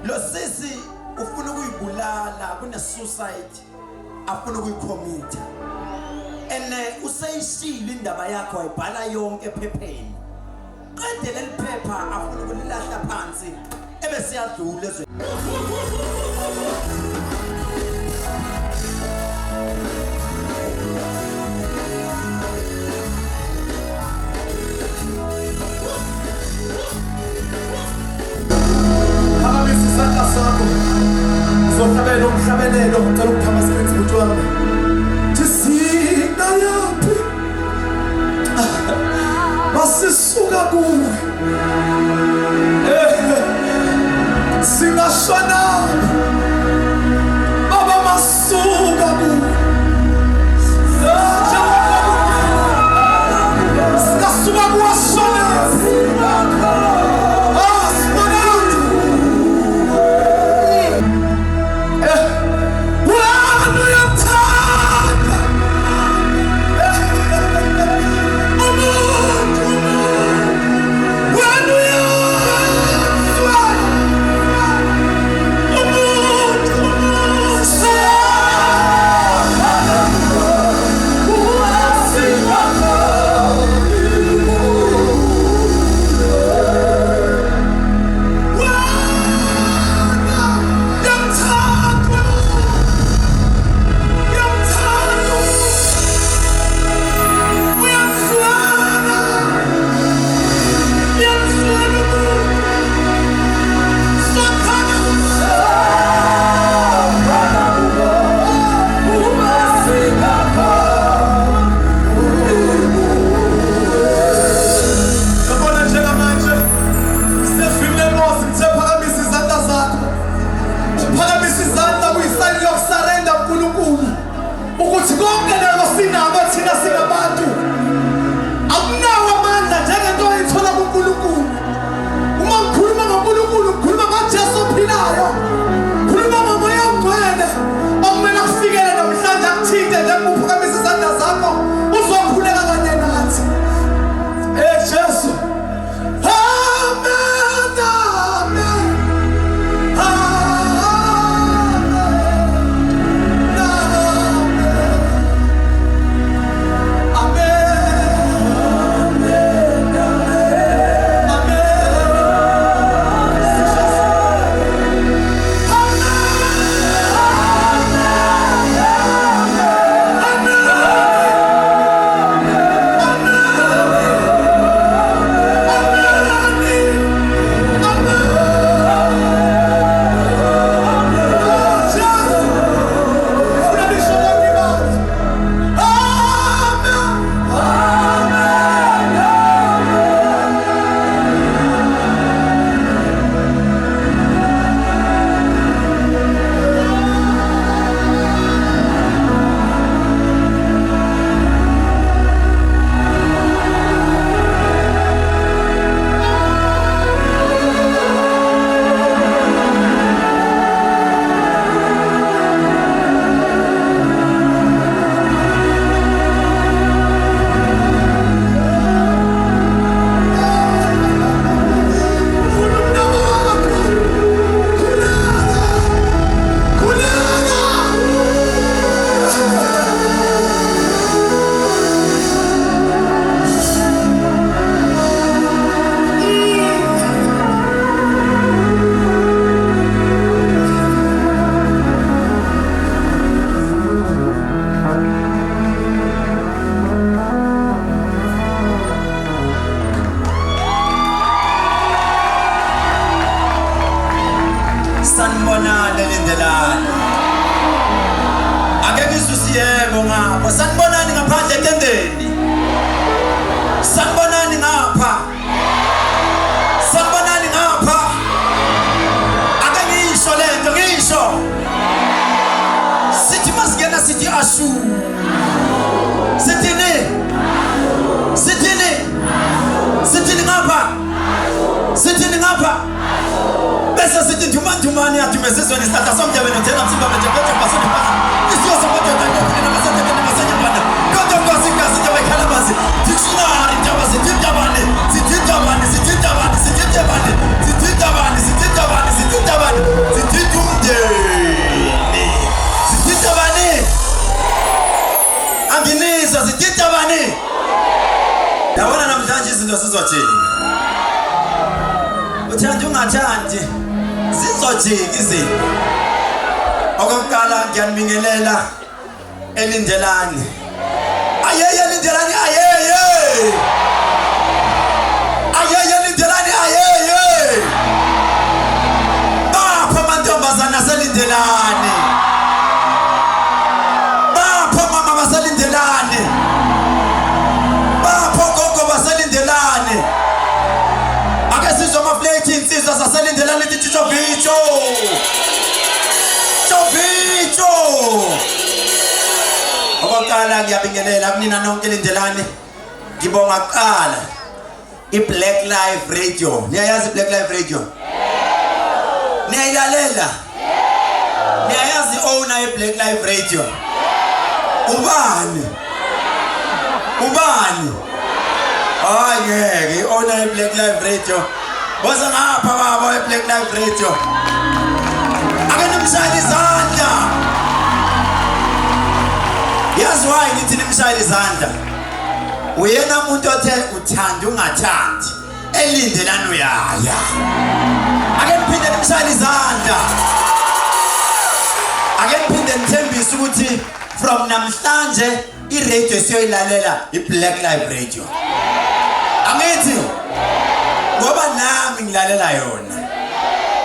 Lo sisi ufuna ukuyibulala, kune suicide afuna ukuyikhomitha. Ene useyishilo indaba yakhe wayibhala yonke ephepheni. Qede leli phepha afuna ukulilahla phansi ebese yadlula ezweni. Phakamisa isandla sakho. Uzohlabela umhlabelelo, ngicela ukuphama screen bhuti wami. Singayaphi? Masisuka kuwe. Eh, singashona. Baba masuka kuwe. Singasuka kuwe shona. Ah, sibonani. Eh, wena uyathanda. Umuntu, wena uyazwa. Umuntu, Yamthanda, yamthanda, uyamzwana, uyamzwana umuntu. Sathana, Yabona njengamanje sezwini lenkosi ngithe phakamisa izandla zakho. Uphakamisa izandla kuyisayini yokusarenda kuNkulunkulu. Ukuthi konke lelo sinako thina singabantu. Akunawo amandla njengento oyithola kuNkulunkulu. Uma ngikhuluma ngoNkulunkulu ngikhuluma ngoJesu ophilayo. Khuluma ngoMoya oNgcwele okumele akufikele namhlanje akuthinte njengoba uphakamisa izandla zakho uzokhuleka kanye nathi. Eh Jesu. Amen. Amen. Amen. Amen. Amen. Sanibonani lindelani. Ake ngizwe yebo ngapha. Sanibonani ngaphandle etendeni. Sanibonani ngapha. Sanibonani ngapha. Ake ngisho lento ngisho. Sithi masingena sithi ashu. Sithini? Sithini? Sithini ngapha? Sithini ngapha? Bese sithi ndumandumane yadumezizweni isihlahla somndebe nothela msimba bejebeje basondibasa isiyo samadoda ntokhulena basetekene basenyambana kodwa nkosi igazi ntoba ikhalabazi dictionary ndaba sithintabani sithintabani sithintabani sithintabani sithintabani sithintabani sithintabani. zizojika. Uthanda ungathandi zizojika izinto. Okokuqala ngiyanibingelela elindelani. Ayeye lindelani ayeye. Ayeye lindelani ayeye. Bapha amantombazana aselindelani. Bapha mama baselindelani. Bapha gogo baselindelani. Ake sizwe amaflate insizwa zaselindelani lithi tshovicho. Tshovicho. Okokuqala ngiyabingelela kunina nonke lindelani. Ngibonga kuqala iBlack Life Radio. Niyayazi iBlack Life Radio? Niyayilalela? Niyayazi owner yeBlack Life Radio? Ubani? Ubani? Hayi ngeke, i-owner yeBlack Life Radio. Woza ngapha baba weBlack Life Radio. Ake nimshayele izandla. Yazi why ngithi nimshayele izandla? Uyena umuntu othe uthanda ungathandi elindelani uyaya. Ake niphinde nimshayele izandla. Ake niphinde nithembise ukuthi from namhlanje i-radio esiyoyilalela i-Black Life Radio. Angithi ngoba nami ngilalela yona.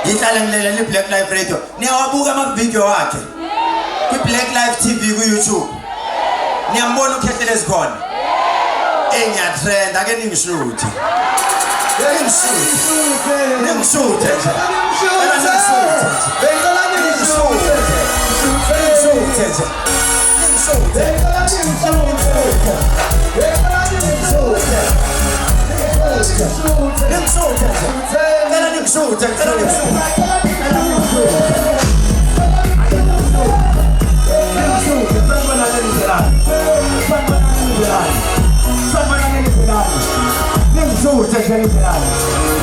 Ngihlale ngilalela i-Black Life Radio. Niyawabuka ama-video wakhe kwi-Black Life TV ku-YouTube. Niyambona uKhehlelezi khona. Engiyatrend ake ningishuthe. Ningishuthe. Ningishuthe nje. Ningishuthe. Ningishuthe nje. Ningishuthe. Ningishuthe nje. Cela ningishuthe, cela ningishuthe. Ningishuthe nje lindelani.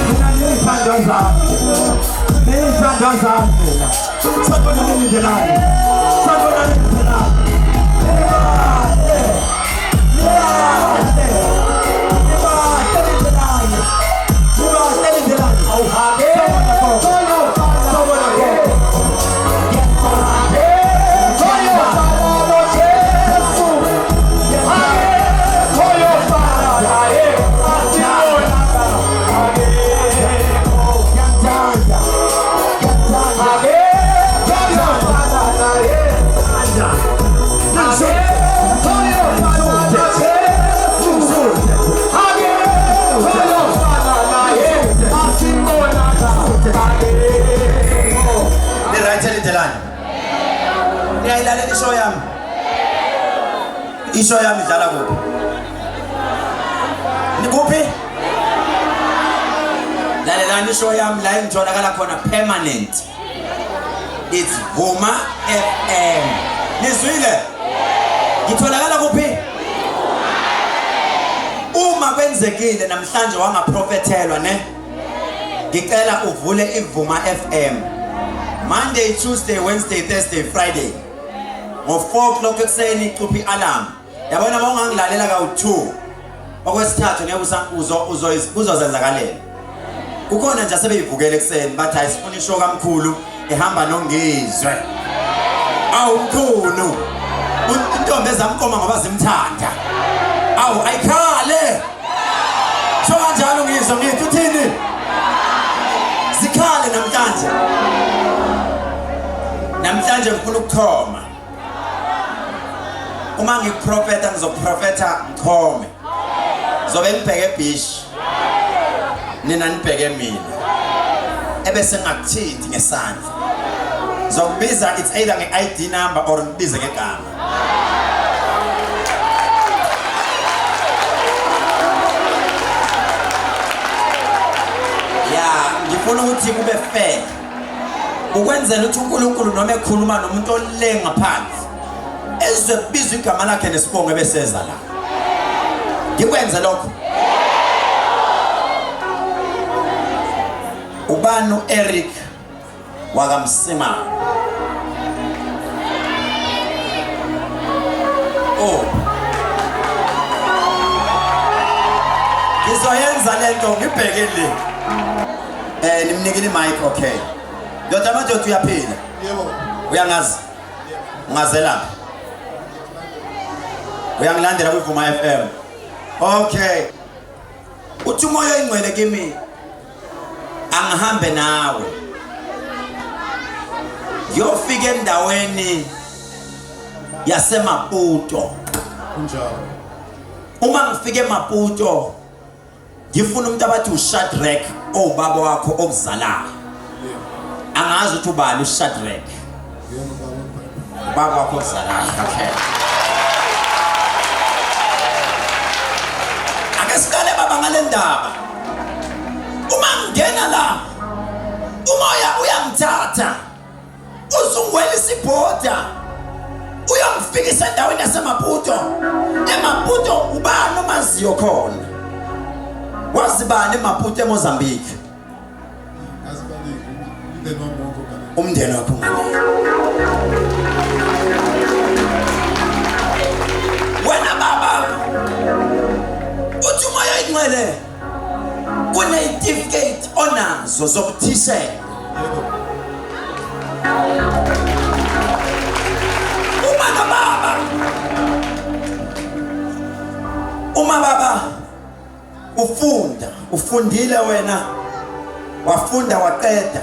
Mina ngiyithanda zami. Ngiyithanda zami mina. Sanibonani lindelani. Sanibonani lindelani. Nibahle. Nibahle lindelani. Nibahle lindelani. Sawubona gogo. Sawubona gogo. Ni-right elindelani? Niyayilalela ishow yami? Ishow yami idlala kuphi? Nikuphi? Lalelani ishow yami la engitholakala khona permanent. It's Vuma FM. Nizwile? Ngitholakala kuphi? Uma kwenzekile namhlanje wangaprofethelwa ne? Ngicela uvule iVuma FM. Monday, Tuesday, Wednesday, Thursday, Friday. Ngo-4 o'clock ekuseni icupha i-alarm. Yabona uma ungangilalela kawu-2 okwesithathu ngeke uzozenzakalela. Kukhona nje asebeyivukele ekuseni bathi hayi sifuna ishow kamkhulu ehamba nongizwe. Awu mkhulu. Intombi ezamqoma ngoba zimthanda. Awu ayikhale. Sho kanjalo ngizwe ngithi uthini? Sikhale namhlanje. Namhlanje ngifuna ukuchoma. Uma ngikuprofetha ngizoprofetha ngichome. Zobe ngibheke ebeach. Nina nibheke mina. Ebese ngakuthinti ngesandla. Zokubiza it's either nge-ID number or ngibize ngegama. Ya, ngifuna ukuthi kube fair. Ukwenzela ukuthi uNkulunkulu noma ekhuluma nomuntu ole ngaphansi ezwe kubizwa igama lakhe nesibongo ebeseza la. Ngikwenze lokho. Ubani uEric wakaMsima? Oh. Ngizoyenza lento ngibheke le. Nimnikile mic, okay. Ndoda madoda, uyaphila? Yebo. Uyangazi? Ungazelaphi? Uyangilandela kwiVuma FM. Okay. Uthi umoya oyingcwele kimi angihambe nawe. Ngiyofika endaweni yaseMaputo. Kunjalo. Uma ngifika eMaputo ngifuna umuntu abathi uShadrack owubaba wakho okuzalayo. Angazi ukuthi ubani uShadrack. Yebo baba. Ubaba wakho okuzalayo. Okay. Ake siqale baba ngale ndaba. Uma ngingena la umoya uyangithatha uzungwelisa ibhoda uyongifikisa endaweni yaseMaputo. EMaputo ubani omaziyo khona? Wazi bani eMaputo eMozambique? Ngazi baningi, umndeni wami wonke ungale. Umndeni wakho ungale. Wena baba uthi umoya oyingcwele kuneyitifiketi onazo zobuthishela. Yebo. Uma nobaba, uma baba ufunda, ufundile wena, wafunda waqeda,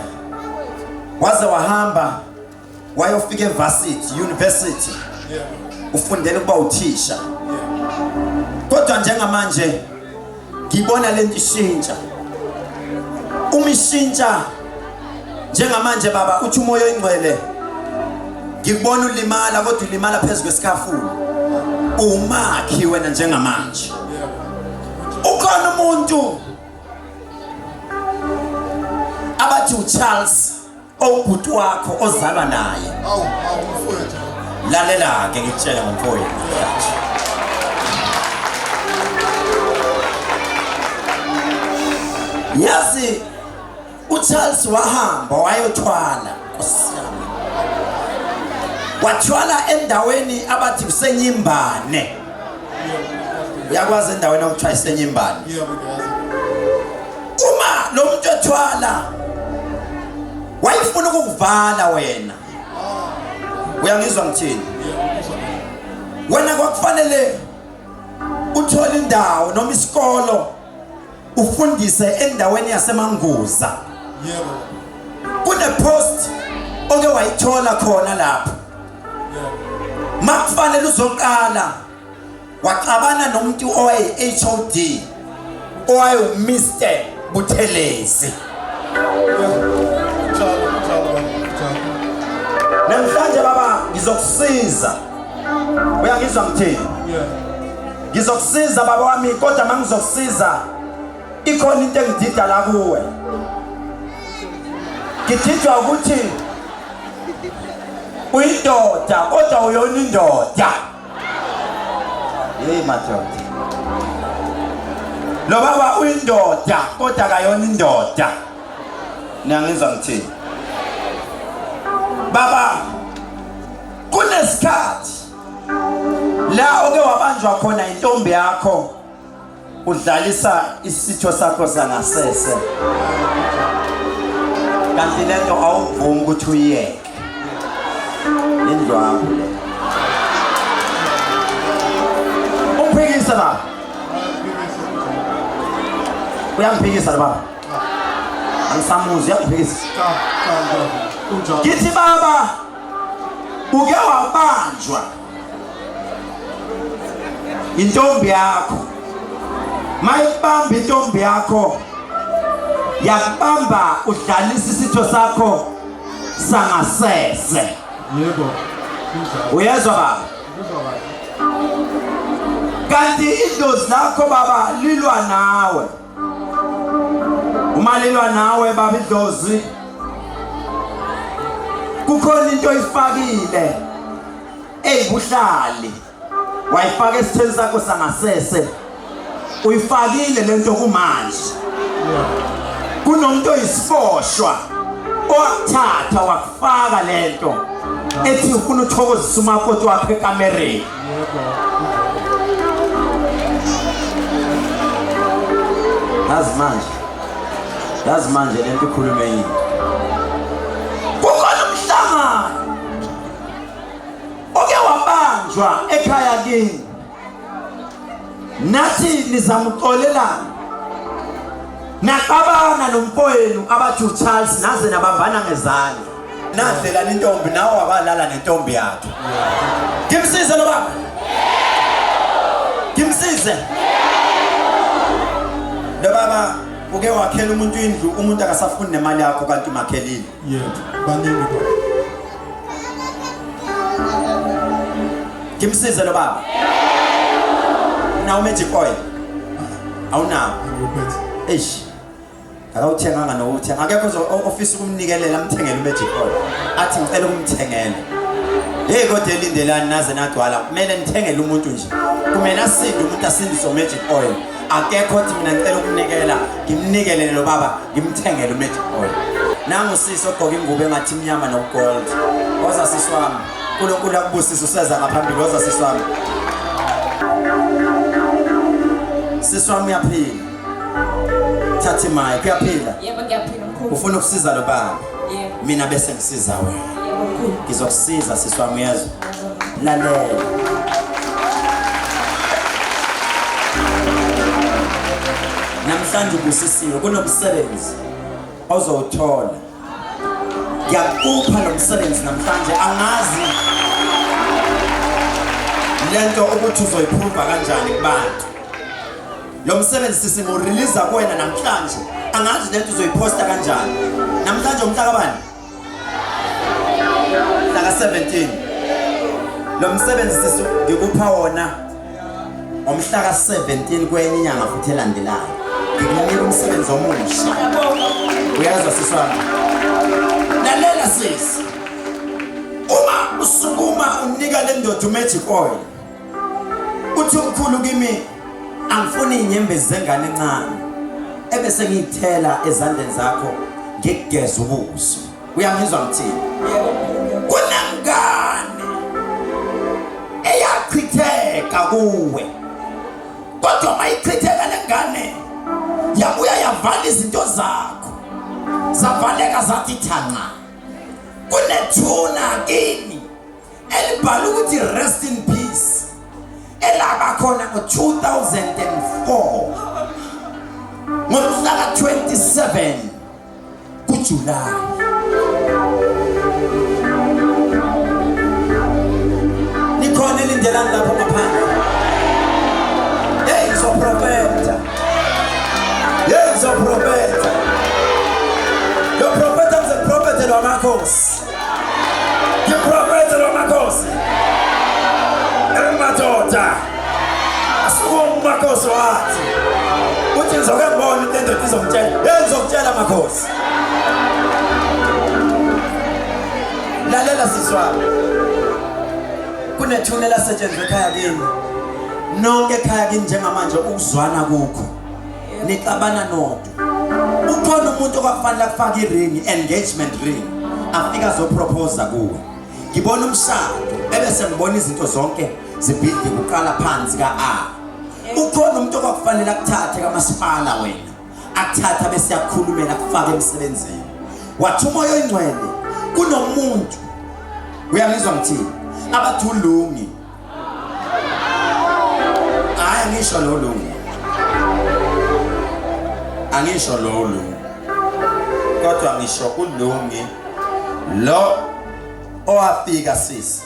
waze wahamba wayofika evarsity, university, ufundela ukuba uthisha. Kodwa njengamanje ngibona lento ishintsha. Uma ishintsha njengamanje baba, uthi umoya oyingcwele ngikubona ulimala, kodwa ulimala phezu kwesikafulo. Umakhi wena njengamanje. Ukhona umuntu abathi uCharles owubhuti wakho ozalwa naye. Awu, awu mfowethu. Lalela ke ngikutshele ngomfowethu namhlanje. Yazi uCharles wahamba wayothwala, Nkosi yami. Wathwala endaweni abathi kuseNyimbane. Uyakwazi endaweni okuthiwa iseNyimbane? Yebo ngiyazi. Uma lo muntu ethwala wayefuna ukukuvala wena. Uyangizwa ngithini? Wena kwakufanele uthole indawo noma isikolo ufundise endaweni yaseManguza. Yebo. Kune post oke wayithola khona lapho. Yebo. Makufanele uzoqala waxabana nomuntu owaye HOD owaye Mr Buthelezi. Kunjalo, kunjalo baba, kunjalo. Namhlanje baba ngizokusiza. Uyangizwa ngithini? Yeah. Ngizokusiza baba wami, kodwa mangizokusiza ikhona into engidida la kuwe. Ngididwa ukuthi uyindoda kodwa uyona indoda. Hey madoda. Lo baba uyindoda kodwa akayona indoda. Niyangizwa ngithini? Baba kunesikhathi la oke wabanjwa khona intombi yakho udlalisa isitho sakho sangasese, kanti lento awuvumi ukuthi uyiyeke. Indlwabu le. Umphikisa la, uyangiphikisa la baba, angisamuzi, uyangiphikisa. Cha, cha baba. Kunjalo. Ngithi baba uke wabanjwa intombi yakho, mayikubamba intombi yakho yakubamba udlalisa isitho sakho sangasese. Yebo. Kunjalo. Uyezwa baba? Ngizwa kahle. Kanti idlozi lakho baba lilwa nawe. Uma lilwa nawe baba idlozi, kukhona into oyifakile eyibuhlali, wayifaka esitheni sakho sangasese. Uyifakile lento kumanje. Kunomuntu oyisiboshwa owakuthatha wakufaka lento ethi ufuna uthokozisa umakoti wakhe ekamereni. Yebo. Yazi manje. Yazi manje lento ikhulume yini. Kukhona umhlangano oke wabanjwa ekhaya kini. Nathi nizamuxolelana. Naxabana nomfowenu abathi uCharles naze nabambana ngezandla. Nadlelana intombi nawe wabalala nentombi yakhe. Ngimsize lo baba. Ngimsize. Lo baba uke wakhela umuntu indlu umuntu akasafuni nemali yakho kanti umakhelile. Yebo, baningi baba. Ngimsize lo baba. Unawo magic oil? Awunawo. Angikuphethe. Eish. Akawuthenganga nowuthenga. Akekho ofisa ukumnikelela amthengele uMagic Oil. Athi ngicela ukumthengela. Hey kodwa elindelani naze nagcwala. Kumele nithengele umuntu nje. Kumele asinde umuntu asindiswe uMagic Oil. Akekho othi mina ngicela ukunikela, ngimnikele lo baba, ngimthengele uMagic Oil. Nangu sisi ogqoka ingubo engathi imnyama nogold. Woza sisi wami. uNkulunkulu akubusise useza ngaphambili woza sisi wami. Sisi wami uyaphila. Thatha imic uyaphila. Yebo ngiyaphila mkhulu. Ufuna ukusiza lo baba. Yebo. Mina bese ngisiza wena. Yebo mkhulu. Ngizokusiza sisi wami uyezwa. Lalela. Namhlanje ubusisiwe kunomsebenzi ozowuthola. Ngiyakupha lo msebenzi namhlanje angazi lento ukuthi uzoyiphumba kanjani kubantu. Lo msebenzi sisi ngiwurelease kuwena namhlanje. Angazi lento uzoyiposta kanjani. Namhlanje umhla kabani? Mhla ka-17. Lo msebenzi sisi ngikupha wona ngomhla ka-17 kwenye inyanga futhi elandelayo. Ngikunika umsebenzi omusha. Uyazwa sisi wami? Lalela sisi. Uma usukuma unika le ndoda umagic oil. Uthi umkhulu kimi angifuni inyembezi zengane encane ebese ngiyithela ezandleni zakho ngikugeza ubuso. Uyangizwa ngithini? Kunengane eyachitheka kuwe. Kodwa mayichitheka lengane yabuya yavala izinto zakho. Zavaleka zathi thanca. Kunethuna kini elibhala ukuthi rest in peace elaba khona ngo-2004 ngomhla ka-27 kuJulayi. Nikhona elindelani lapho ngaphandle? Hey, ngizoprofetha. Hey, ngizoprofetha. Lo profeta ngizoprofethelwa amakhosi. Ngiprofethe lo makhosi. Emadoda. Asukume umakhosi wathi. Uthi ngizoke ngibone into endoda izongitshela. Hey ngizokutshela makhosi. Lalela sisi wami. Kunethuna elasetshenziswa ekhaya kini. Nonke ekhaya kini njengamanje ukuzwana kukho. Nixabana nodwa. Ukhona umuntu okwakufanele akufake iring, engagement ring, afike azoproposa kuwe. Ngibona umshado ebese ngibona izinto zonke zibhidli kuqala phansi ka-A. Ukhona umuntu okwakufanele akuthathe kamasipala wena, akuthathe bese yakukhulumela akufake emsebenzini. Wathi umoya oyingcwele kunomuntu, uyangizwa ngithini, abathi ulungi. Hayi angisho lo lungi. Angisho lo lungi. Kodwa ngisho ulungi lo owafika sisi.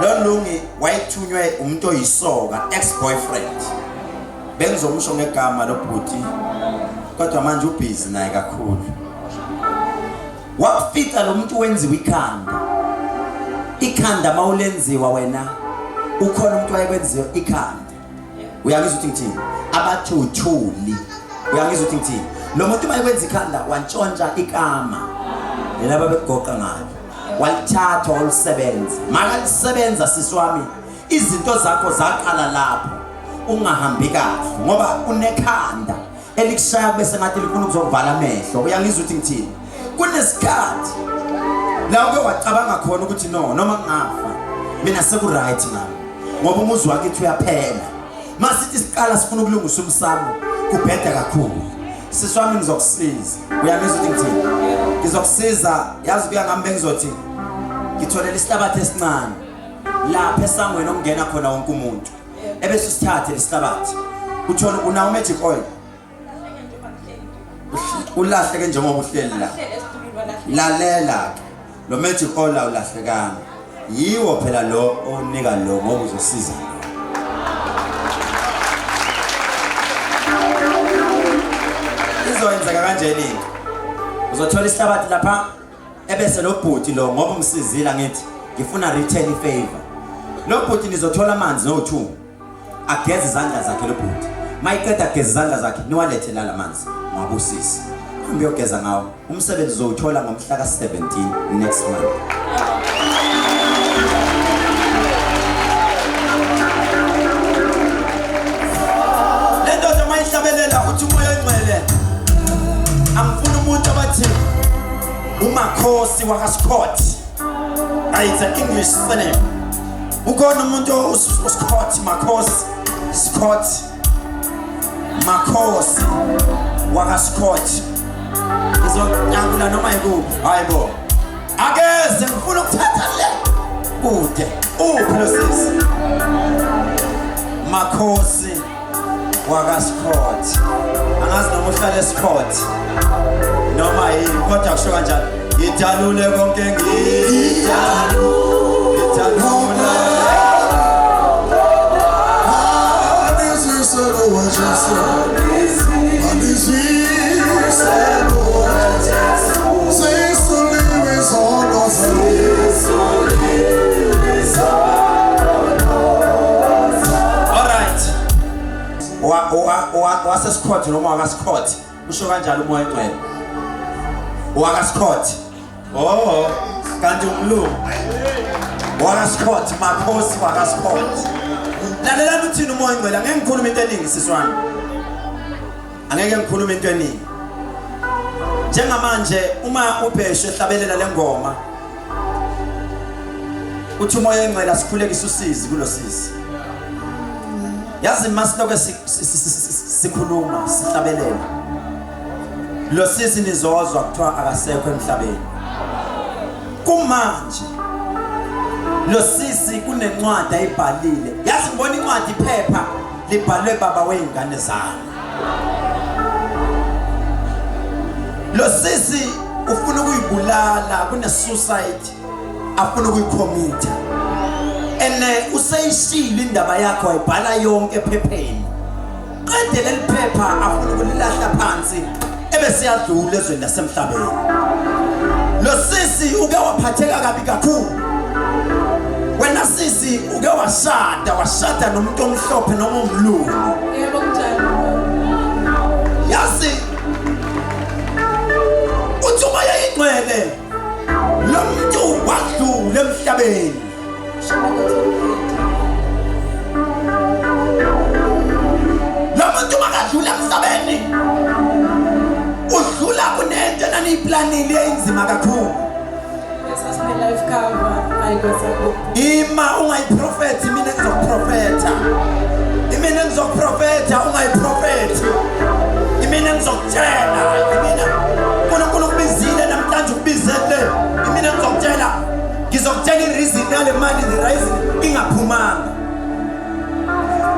Lo lungi wayethunywe umuntu oyisoka ex boyfriend. Bengizomusho ngegama lo bhuti kodwa manje ubhizi naye kakhulu. Wakufica lo muntu wenziwa ikhanda. Ikhanda mawulenziwa wena ukhona umuntu wayekwenziwa ikhanda. Uyangizwa ukuthi ngithini? Abathi uthuli. Uyangizwa ukuthi ngithini? Lo muntu mayekwenza ikhanda wantshontsha ikama. Lena babegoqa ngalo. Walithatha walisebenza. Makalisebenza sisi wami izinto zakho zaqala lapho. Ungahambi kahle ngoba unekhanda elikushaya kube sengathi lifuna ukuzovala amehlo. Uyangizwa ukuthi ngithini? Kunesikhathi la uke wacabanga khona ukuthi no noma ngingafa mina seku-right ngami ngoba umuzi wakithi uyaphela. Masithi siqala sifuna ukulungisa umsamo Kubheda kakhulu. Sisi wami ngizokusiza. Uyangizwa ukuthi ngithini? Ngizokusiza, yazi kuya ngami bengizothi ngitholele isihlabathi esincane lapha esangweni okungena khona wonke umuntu. Ebese usithathe lesihlabathi. Uthole unawo magic oil. Ulahleke njengoba uhleli la. Lalela ke. Lo magic oil awulahlekanga. Yiwo phela lo onika lo ngoba uzosiza. Izoyenzeka kanjeni into? Uzothola isihlabathi lapha ebese lo bhuti lo ngoba umsizile ngithi ngifuna return favor. Lo bhuti nizothola amanzi no2. Ageze izandla zakhe lo bhuti. Mayiqeda ageze izandla zakhe niwalethe la lamanzi ngwabusisi. Hambe uyogeza ngawo. Umsebenzi uzowuthola ngomhla ka-17 next month. Le ndoda uma ihlabelela uthi umoya oyingcwele angifuni umuntu abathi umakhosi wakascott. It's an English surname. Ukhona umuntu uScott Makhosi Scott Makhosi wakaScott. Ngizonyakula noma yikuphi. Hayi bo. Akeze ngifuna ukuthatha le kude. Uphi lo sisi? Makhosi wakaScott. Angazi noma uhlala eScott noma yini kodwa kusho kanjani. Ngidalule konke ngidalule. Ngidalule. Alright. Wa wa wa waseScott noma wakaScott. Usho kanjalo umoya oyingcwele. WakaScott. Oh, kanti umlungu. WakaScott, makhosi wakaScott. Lalelani uthini umoya oyingcwele, angeke ngikhulume into eningi sisi wami. Angeke ngikhulume into eningi. Njengamanje uma ubheshe ehlabelela lengoma uthi umoya oyingcwele asikhulekise usizi kulosisi. Yazi masiloke sikhuluma sihlabelela. Lo sisi nizozwa kuthiwa akasekho emhlabeni. Kumanje lo sisi kunencwadi ayibhalile. Yazi ngibona incwadi iphepha libhalwe baba wezingane zami. Lo sisi ufuna ukuyibulala kune suicide afuna ukuyikhomitha. Ene useyishilo indaba yakhe wayibhala yonke ephepheni. Qede leli phepha afuna ukulilahla phansi ebese yadlula ezweni lasemhlabeni. Lo sisi uke waphatheka kabi kakhulu. Wena sisi uke washada washada nomuntu omhlophe noma umlungu. Yebo kunjalo. Yazi uthi umoya ingcwele lo muntu wadlula emhlabeni. Lo muntu makadlula emhlabeni udlula kunento enaniyiplanile eyinzima kakhulu. Sasine-life cover ayikwenzeka. Ima ungayiprofethi mina ngizokuprofetha. Imina ngizokuprofetha ungayiprofethi. Imina ngizokutshela. Imina uNkulunkulu ukubizile namhlanje ukubizele. Imina ngizokutshela. Ngizokutshela i-reason yale mali the reason ingaphumanga.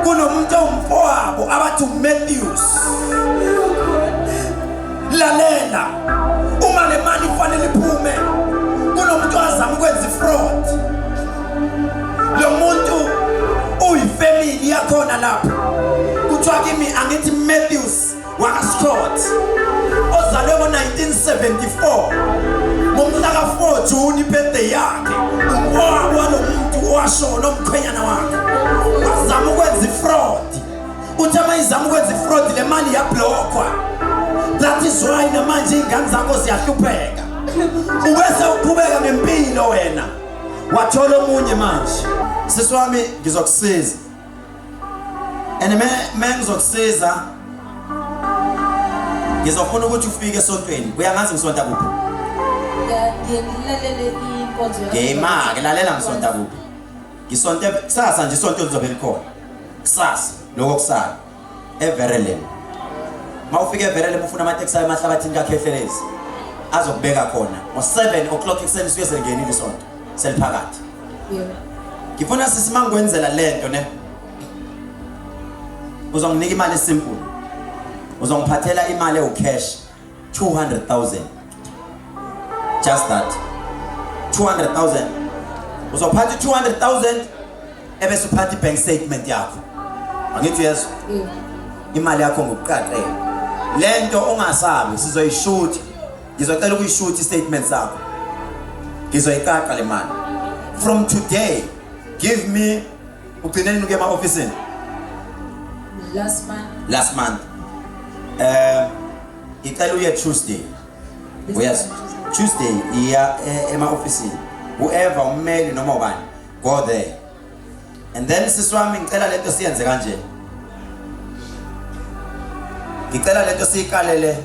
Kunomuntu owumfowabo abathi uMatthews. Lalela, uma le mali ifanele iphume, kunomuntu azama ukwenza ifraud. Lo muntu uyifamily yakhona lapho. Kuthiwa kimi angithi Matthews wakaScott ozalwe ngo-1974 ngomhla ka-4 June ibirthday yakhe umfowabo walo muntu owashona umkhwenyana wakhe wazama ukwenza ifraud uthi uma izama ukwenza ifraud le mali yablockwa that is why namanje iy'ngane zakho ziyahlupheka ubese uqhubeka ngempilo wena wathola omunye manje sisi wami ngizokusiza and me me ngizokusiza ngizofuna ukuthi ufike esontweni uyangazi ngisonta kuphi Ngiye ngilalele inkonzo yakho. ngeyima-ke lalela ngisonta kuphi ngisonte kusasa nje isonto lizobe likhona kusasa lokho kusala everelen Mawufika eVerele ufuna amateksi ayo emahlabathini kaKhehlelezi. Azokubeka khona. Ngo-7 o'clock ekuseni suke selingenile isonto. Seliphakathi. Yebo. Ngifuna sisi mangikwenzela lento ne. Uzonginika imali simple. Uzongiphathela imali ewu-cash 200,000. Just that. 200,000. Uzophatha 200,000 ebese uphatha i-bank statement yakho. Angithi uyezwa? Yebo. Imali yakho ngokuqaqeka. Lento ungasabi sizoyishoot. Ngizocela ukuyishoot i-statement sakho. Ngizoyiqaqa le mali. From today give me ugcine nini ukuya ema-ofisini? Last month. Last month. Ngicela uye Tuesday. This Uyaz coming Tuesday iya ema-ofisini. Whoever ummeli noma ubani go there. And then sisi wami ngicela lento siyenze kanje. Ngicela lento siyikalele.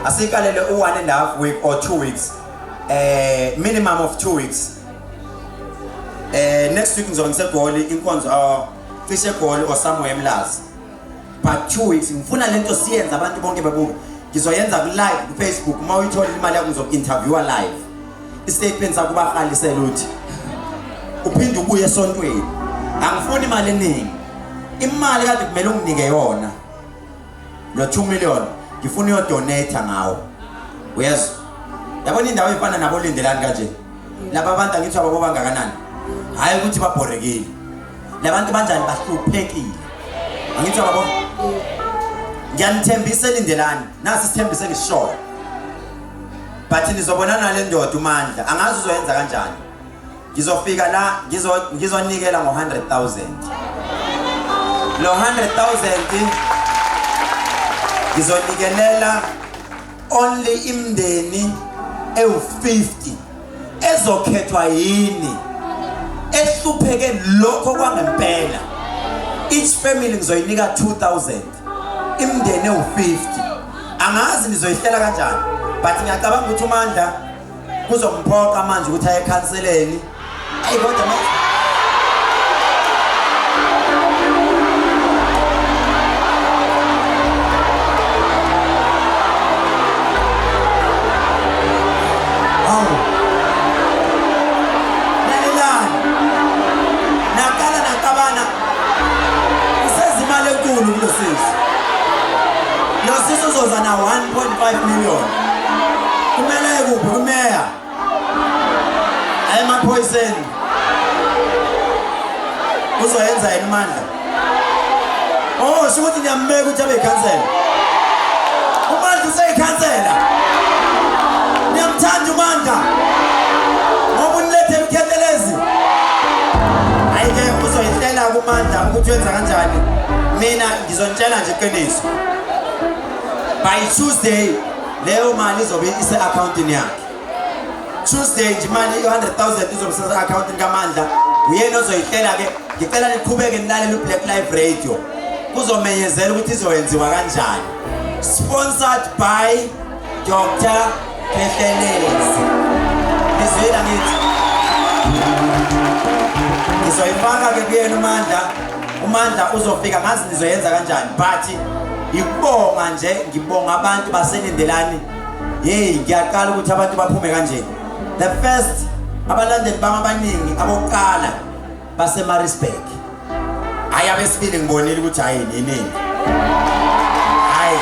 Asiyikalele u-1.5 week or 2 weeks. Minimum of 2 weeks. Next week ngizobe ngiseGoli inkonzo cishe eGoli or somewhere eMlazi. But 2 weeks ngifuna lento siyenze abantu bonke bebuka. Ngizoyenza ku live ku Facebook uma uyithola imali yakho ngizoku-interviewa live. I-statement sakho bahalisele uthi uphinde ubuye esontweni. Angifuni imali eningi. Imali kade kumele unginike yona. Lo 2 million ngifuna uyodonate ngawo. Uyezwa? Yabona indawo efana nabo Lindelani kanje. Laba bantu angithi ababo bangakanani. Hayi ukuthi babhorekile. Labantu banjani bahluphekile. Angithi ababo. Ngiyanithembisa Lindelani. Nasi sithembise ngishoyo. But nizobonana nale ndoda uMandla. Angazi uzoyenza kanjani. Ngizofika la ngizonikela ngo 100,000. Lo 100,000 ngizonikelela only imndeni ewu50 ezokhethwa yini ehlupheke lokho kwangempela. Each family ngizoyinika 2,000. Imndeni ewu50. Angazi nizoyihlela kanjani but ngiyacabanga ukuthi uMandla kuzomphoqa manje ukuthi aye ekhanseleni. Ayi kodwa manje Hawu. Lalelani. Naqala naqabana. Useza imali enkulu kulo sisi. Lo sisi uzoza na 1.5 million. Kumele aye kuphi? Kumeya. Aye emaphoyiseni. Uzoyenza yena uMandla. Oh, sho ukuthi niyambeka ukuthi abe yikhansela. uMandla useyikhansela. Niyamthanda uMandla. Ngoba unilethele uKhehlelezi. Hayi ke uzoyihlela kuMandla ukuthi wenza kanjani. Mina ngizonitshela nje iqiniso. By Tuesday leyo mali izobe ise-accountini yakhe. Tuesday nje imali i-100,000 izobe ise-accountini kaMandla. Uyena ozoyihlela ke. Ngicela niqhubeke nilalele uBlack Life Radio. Kuzomenyezela ukuthi izoyenziwa kanjani. Sponsored by Dr. Khehlelezi. Ngizwile ngithi. Ngizoyifaka ke kuyena uMandla. uMandla uzofika ngazi nizoyenza kanjani but ikubonga nje ngibonga abantu baseLindelani. Hey ngiyaqala ukuthi abantu baphume kanje. The first abalandeli bami abaningi abokuqala base Maritzburg. Hayi abesibili ngibonile ukuthi hayi nini. Hayi.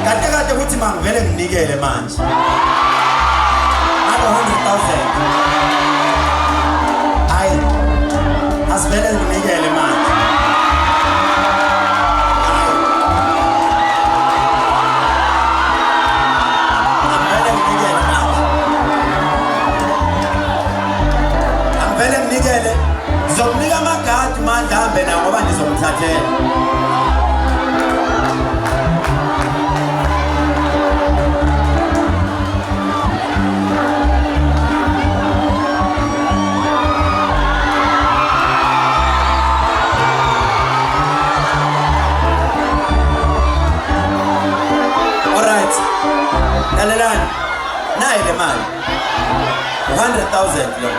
Kade kade ukuthi mangivele nginikele manje. Ngalo 100,000. Hayi. Asivele nginikele manje. Hayi. Angivele nginikele manje. Angivele nginikele. Ngizomnika amagadi manje ahambe nawo ngoba nizomthathela. Alright. Lalelani. Nayi le mali. 100,000 lo.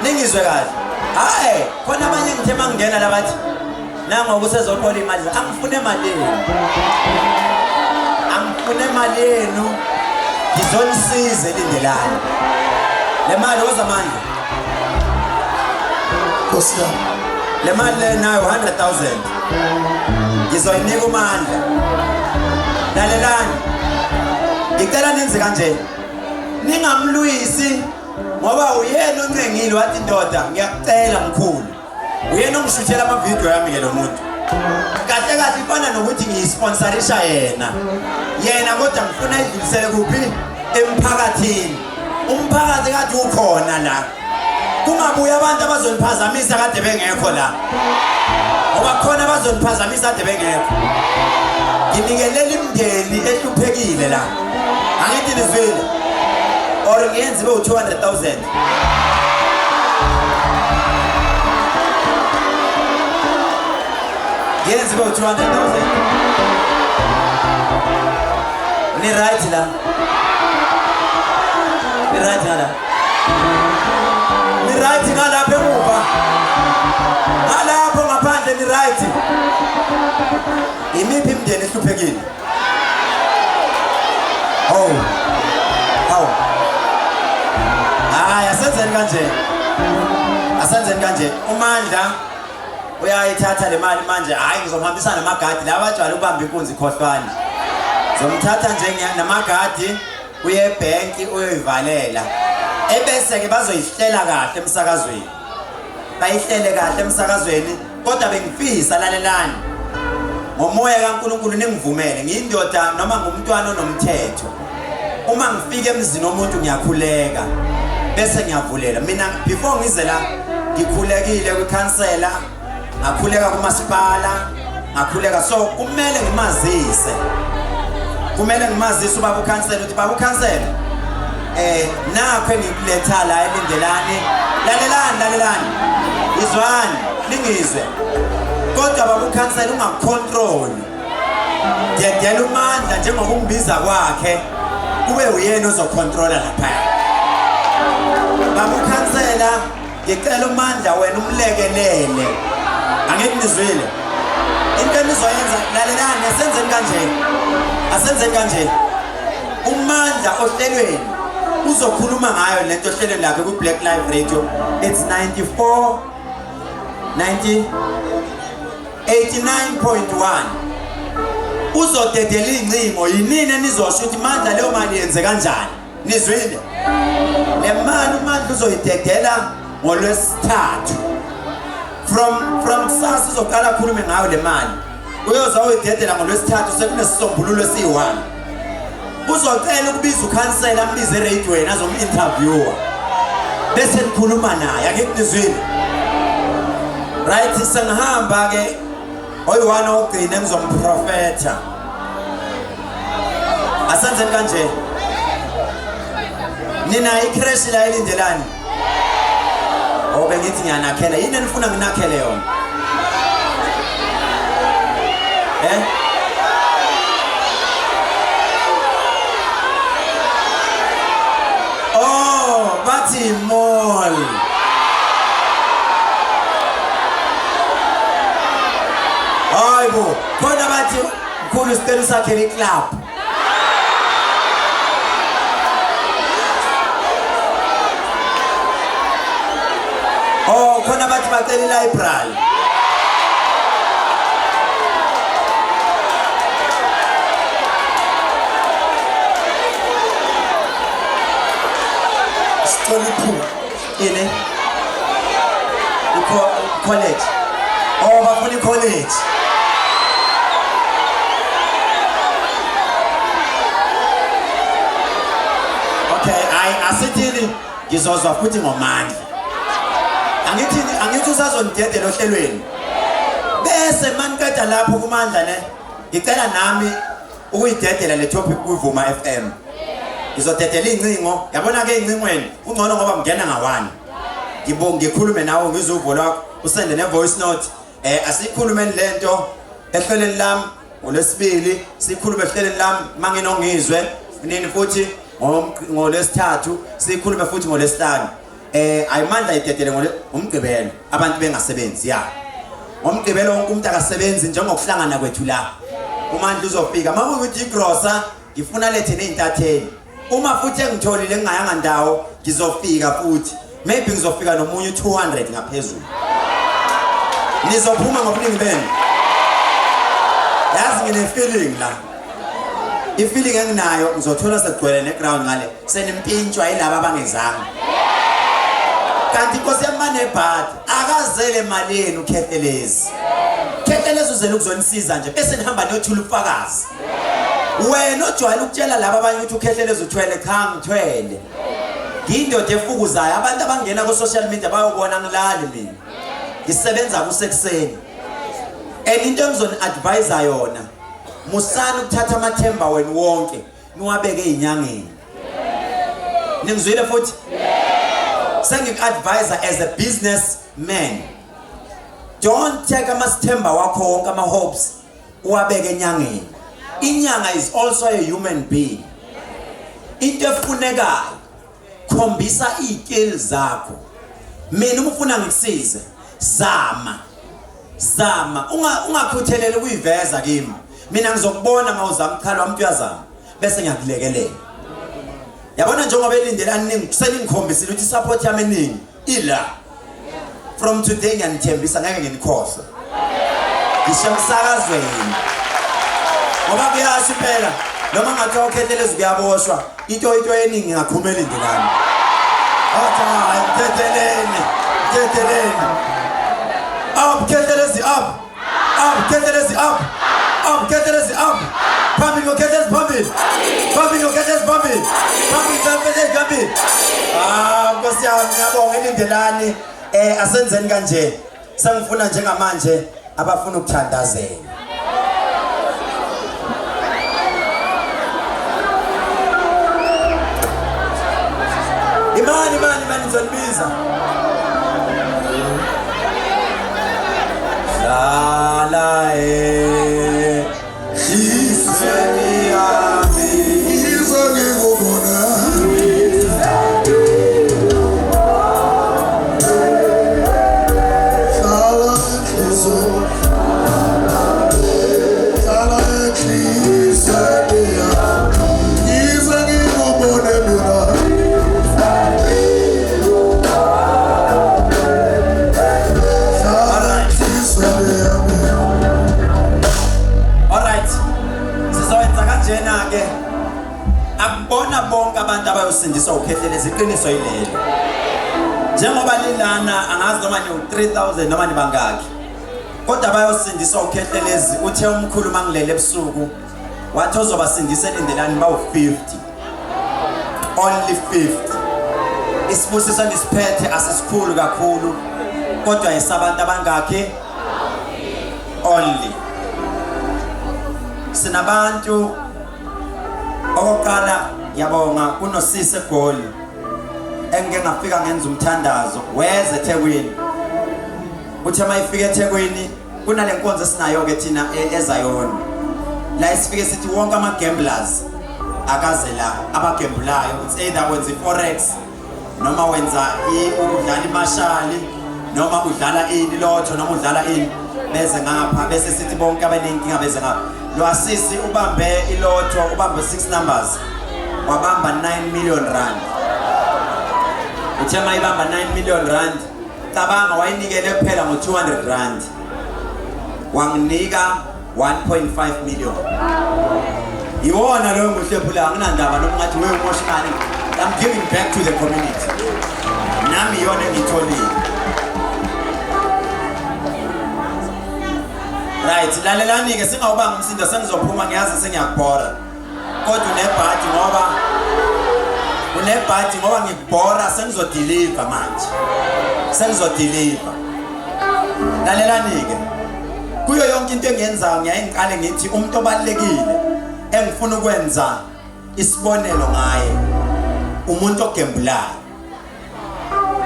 Ningizwe kahle. Hayi, khona abanye ngithe mangingena la bathi nangoku usezoqola imali, angifune imali yenu. Angifune imali yenu. Ngizonisiza elindelani. Le mali woza amandla. Nkosi yami. Le mali le nayo 100,000. Ngizoyinika uMandla. Lalelani. Ngicela nenze kanje. Ningamlwisi ngoba uyena oncengile wathi ndoda ngiyakucela mkhulu. Uyena ongishuthela ama-video yami ke lo muntu. Kahle kahle ifana nokuthi ngiyisponsorisha yena. Yena kodwa ngifuna idlulisele kuphi? Emphakathini. Umphakathi kade ukhona la. Kungabuyi abantu abazoniphazamisa kade bengekho la. Ngoba khona abazoniphazamisa kade bengekho. Nginikelela imindeni ehluphekile la. Angithi nizwile. Or ngiyenze ibe u-200,000. Ngiyenze ibe u-200,000. Ni right la. Ni right ngala. Ni right ngalapha emuva. Ngalapho ngaphandle ni right. Imiphi imindeni ehluphekile? Oh. Hawu. Hayi asenzeni kanje. Asenzeni kanje. uMandla uyayithatha le mali manje, hayi ngizomhambisa namagadi laba bajwayele ukubamba inkunzi khohlwane. Zomthatha nje namagadi uye ebhenki uyoyivalela. Ebese ke bazoyihlela kahle emsakazweni. Bayihlele kahle emsakazweni kodwa bengifisa lalelani. Ngomoya kaNkuluNkulu ningivumele ngiyindoda noma ngumntwana onomthetho. Uma ngifika emzini womuntu ngiyakhuleka bese ngiyavulela. Mina before ngize la ngikhulekile kwikhansela, ngakhuleka kumasipala, ngakhuleka so kumele ngimazise. Kumele ngimazise ubaba ukhansela ukuthi baba ukhansela nakho engikuletha la elindelani. Lalelani, lalelani. Izwani, ningizwe. Kodwa baba ukhansela ungakucontrol. Dedela uMandla njengokumbiza kwakhe kube uyena ozocontrola lapha. Baba ukhansela ngicela uMandla wena umlekelele. Angithi nizwile. Into enizoyenza lalelani asenzeni kanje. Asenzeni kanje. uMandla ohlelweni uzokhuluma ngayo lento ohlelweni lakhe ku Black Live Radio. It's 94 90 89.1. Uzodedela ingcingo yinini enizosho ukuthi Mandla leyo mali yenze kanjani. Nizwile? Le mali uMandla uzoyidedela ngolwesithathu. From kusasa uzoqala akhulume ngayo le mali. Uyoza uyidedela ngolwesithathu sekunesisombululo esiyi-1. Uzocela ukubiza ukhansela ambize eradioweni azom-interviewer. Bese nikhuluma naye, angithi nizwile? Right, sengihamba ke oyi-1 ogcina engizomprofetha. Asenzeni kanje. Nina i-creche la elindelani? Oh bengithi ngiyanakhela. Yini enifuna nginakhele yona? Eh? Oh, bathi mall. Hayibo, khona bathi mkhulu sicela usakhele iclub. Oh, khona bathi bacela ilibrary. Sicela iphupho. Ini? Ikho college. Oh, bafuna i-college. Okay, hayi asithini ngizozwa futhi ngomandla. Angithi angithi usazonidedela ohlelweni. Bese maniqeda lapho kumandla ne ngicela nami ukuyidedela le topic kuvuma FM. Ngizodedela incingo, yabona ke incingweni ungcono ngoba ngena ngawani. Ngibonge ngikhulume nawe ngizwe uvo lwakho usende ne voice note. Asikhulumeni lento ehlelweni lami ngolwesibili, sikhulume ehlelweni lami manginongizwe nini futhi ngolwesithathu, sikhulume futhi ngolwesihlanu. Ayimandla idedele ngole umgqibelo abantu bengasebenzi ya. Ngomgqibelo wonke umuntu akasebenzi njengokuhlangana kwethu la. Umandla uzofika makuwukuthi igrosa ngifuna lethe nezintatheli. Uma futhi engitholile ngingayanga ndawo ngizofika futhi. Maybe ngizofika nomunye 200 ngaphezulu. Nizophuma ngobuningi benu. Yazi ngine feeling la. I-feeling enginayo ngizothola sekugcwele neground ngale senimpintshwa yilaba abangezanga. Kanti inkosi yami manebhadi akazele mali yenu Khehlelezi. Khehlelezi uzele ukuzonisiza nje bese nihamba niyothula ubufakazi. Wena ojwayele ukutshela laba abanye ukuthi uKhehlelezi uthwele cha ngithwele. Ngiyindoda efukuzayo abantu abangena ku social media bayobona ngilali mina. Ngisebenza kusekuseni. And into engizoni advise yona musani ukuthatha amathemba wenu wonke niwabeke ezinyangeni. Ningizwile futhi? Sengiku-advise as a businessman. Don't take amasithemba wakho wonke ama hopes uwabeke enyangeni. Inyanga is also a human being. Into efunekayo khombisa iy'skills zakho. Mina uma ufuna ngikusize zama zama ungakhutheleli ukuyiveza kimi. Mina ngizokubona mawuzama cha lo muntu uyazama bese ngiyakulekelela. Yabona njengoba elindele aningi seningikhombisile ukuthi support yami eningi ila. From today ngiyanithembisa ngeke nginikhohlwe. Ngisho emsakazweni. Ngoba kuyasho impela noma ngathiwa uKhehlelezi kuyaboshwa into eningi ingakhuma elindelani. Athi hayi mthetheleni mthetheleni. Up Khehlelezi up. Up Khehlelezi up. Up Khehlelezi up. Phambili ngoKhehlelezi phambili. Phambili ngoKhehlelezi phambili. Phambili phambili phambili. Ah Nkosi yami ngiyabonga elindelani. Asenzeni kanje. Sengifuna njengamanje abafuna ukuthandazela. Imani imani imani ngizonibiza. Hlala enhliziyweni yami. Ngize ngikubone. Hlala enhliziyweni. Hlala enhliziyweni yami. Ngize ngikubone mina. Hlala enhliziyweni yami. Alright. Sizowenza kanjena ke. Akubona bonke abantu abayosindiswa uKhehlelezi iqiniso yilelo. Njengoba lilana angazi noma ni 3000 noma nibangaki. Kodwa bayosindiswa uKhehlelezi uthe umkhulu mangilele ebusuku wathi ozobasindisa elindelani bawu 50. Only 50. Isibusiso nisiphethe asisikhulu kakhulu kodwa esabantu abangakhi only. Sinabantu okokuqala ngiyabonga kunosisi eGoli engike ngafika ngenza umthandazo weze eThekwini. Uthe mayifika eThekwini kunale nkonzo esinayo ke thina eZayoni. La isifike sithi wonke ama gamblers akaze la abagembulayo it's either wenza iforex noma wenza ukudlala imashali noma udlala ini lotho noma udlala ini beze ngapha bese sithi bonke abanenkinga beze ngapha. Lwasisi ubambe ilotho ubambe 6 numbers wabamba 9 million rand. Uthe mayibamba 9 million rand cabanga wayinikele kuphela ngo 200 rand wanginika 1.5 million. Iwona loyo nguhlephula anginandaba noma ngathi wewe umosha imali. I'm giving back to the community. Nami iyona engiyitholile. Right, lalelani ke singawubanga umsindo sengizophuma ngiyazi sengiyakubhora. Kodwa unebhadi ngoba unebhadi ngoba ngikubhora sengizodeliver manje. Sengizodeliver. Lalelani ke. Kuyo yonke into engiyenzayo ngiyaye ngiqale ngithi umuntu obalekile engifuna ukwenza isibonelo ngaye umuntu ogembulayo.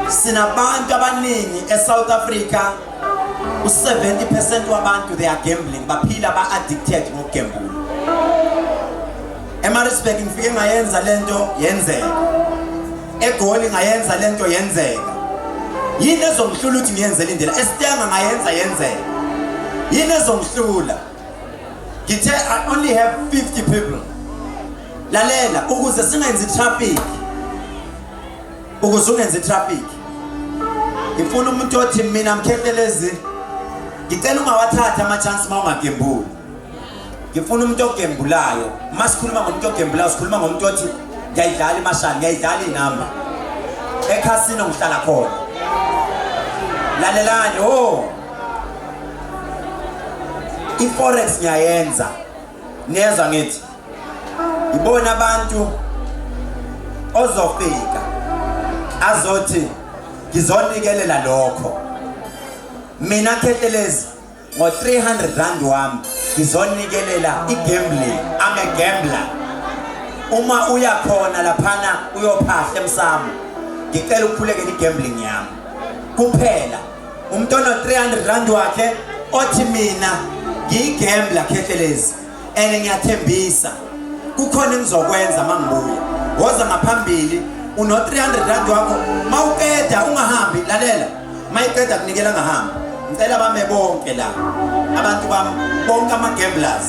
Sinabantu abaningi eSouth Africa u70% wabantu they are gambling baphila ba addicted ngokugembula. eMaritzburg ngifike ngayenza lento yenzeka. eGoli ngayenza lento yenzeka. Yini ezongihlula ukuthi ngiyenze lindlela? Esitanga ngayenza yenzeka. Yini ezongihlula? Ngithe I only have 50 people. Lalela, ukuze singenzi traffic. Ukuze ungenzi traffic. Ngifuna umuntu othi mina Mkhehlelezi ngicela ungawathatha ama chance uma ungagembuli. Ngifuna umuntu ogembulayo. Uma sikhuluma ngomuntu ogembulayo sikhuluma ngomuntu othi ngiyayidlala imashali, ngiyayidlala inamba. Ekhasino ngihlala khona. Lalelani, oh. I-forex ngiyayenza. Niyezwa ngithi ibona abantu ozofika azothi ngizonikelela lokho. Mina Khehlelezi ngo 300 rand wami ngizonikelela i-gambling. I'm a gambler. Uma uya khona laphana uyophahla emsamo, ngicela ukukhulekela i-gambling yami kuphela. Umuntu ono 300 rand wakhe othi mina ngiyigambler Khehlelezi and ngiyathembisa kukhona engizokwenza mangibuya. Woza ngaphambili uno 300 rand wakho, mawuqeda ungahambi. Lalela, mayiqeda kunikela ngahambi. Ngicela bame bonke la abantu bami, bonke ama gamblers.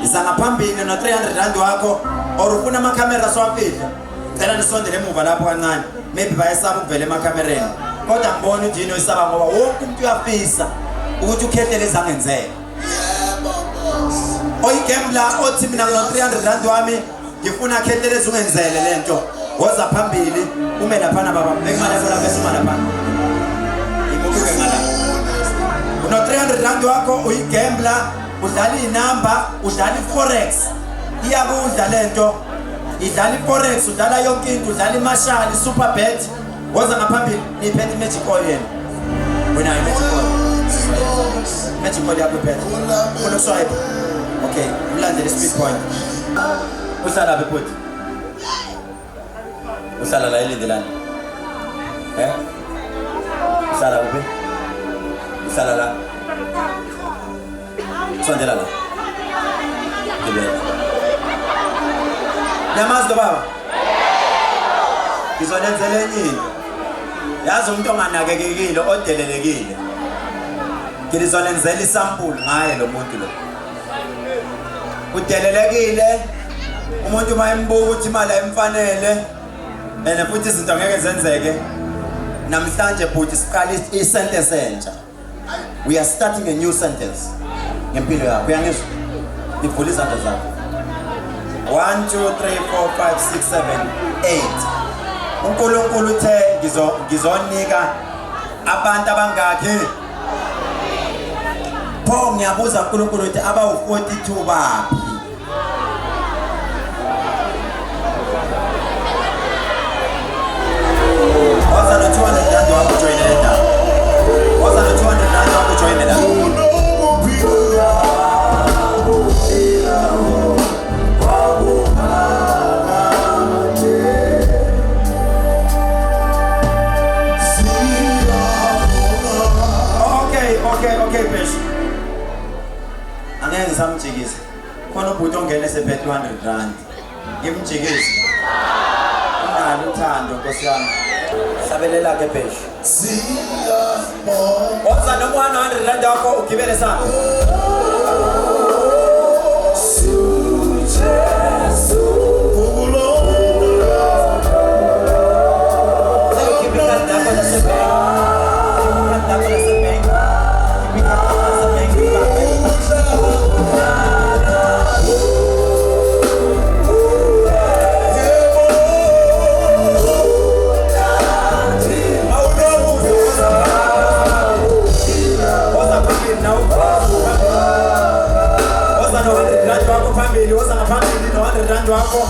Iza ngaphambili no 300 rand wakho, or ufuna ama camera siwafihla. Cela nisondele emuva lapho kancane. Maybe bayesaba ukuvela emakhamereni, kodwa ngibona ukuthi yini oyisaba, ngoba wonke umuntu uyafisa ukuthi uKhehlelezi angenzeka. Oyigambler othi mina ngino 300 rand wami ngifuna Khehlelezi ungenzele lento, woza phambili ume laphana baba. Beka imali yakho lapha, esuma laphana, imubuke ngala. Uno 300 rand wakho, uyigambler, udlala inamba, udlala i-forex, iyakudla lento. Idlala i-forex, udlala yonke into, udlala imashali, super bet. Woza ngaphambili. Niyiphethe i-magic oil yena? Wena i-magic oil, magic oil yakho iphethe? Ufuna ukuswipe? Okay, umlandele speed point. Uhlala phi bhuti? Uhlala la eLindelani? Eh, uhlala kuphi? Uhlala la? Sondela la. Gibela. Niyamazi lo baba? Ngizonenzela enye into. Yazi umuntu onganakekekile, odelelekile, ngizonenzela isampuli ngaye lo muntu lo. Udelelekile umuntu, uma embuka ukuthi imali ayimfanele and futhi izinto ngeke zenzeke. Namhlanje bhuti siqala isentence entsha. We are starting a new sentence ngempilo yakho. Uyangizwa? Ngivula izandla zakho. 1 2 3 4 5 6 7 8. uNkulunkulu uthe ngizonika abantu abangakhi? Pho ngiyabuza uNkulunkulu uthi abawu-42 baphi? Woza no 200 rand wakho, joyine le ndaba. Woza no 200 rand wakho, joyine la. Okay, Pesho. Angeke ngisamjikisa. Khona ubhuti ongene sephethe 200 rand. Ngimjikise. Unalo uthando Nkosi yami. Hlabelela ke Pesho. Woza noma 100 rand wakho ugibele sami. Khipha ikhadi lakho lasebhenki. Khipha ikhadi lakho lasebhenki. Khipha ikhadi lakho lasebhenki. Ibambe. Woza phambili nawe. Woza no 100 rand wakho phambili, woza ngaphambili no 100 rand wakho.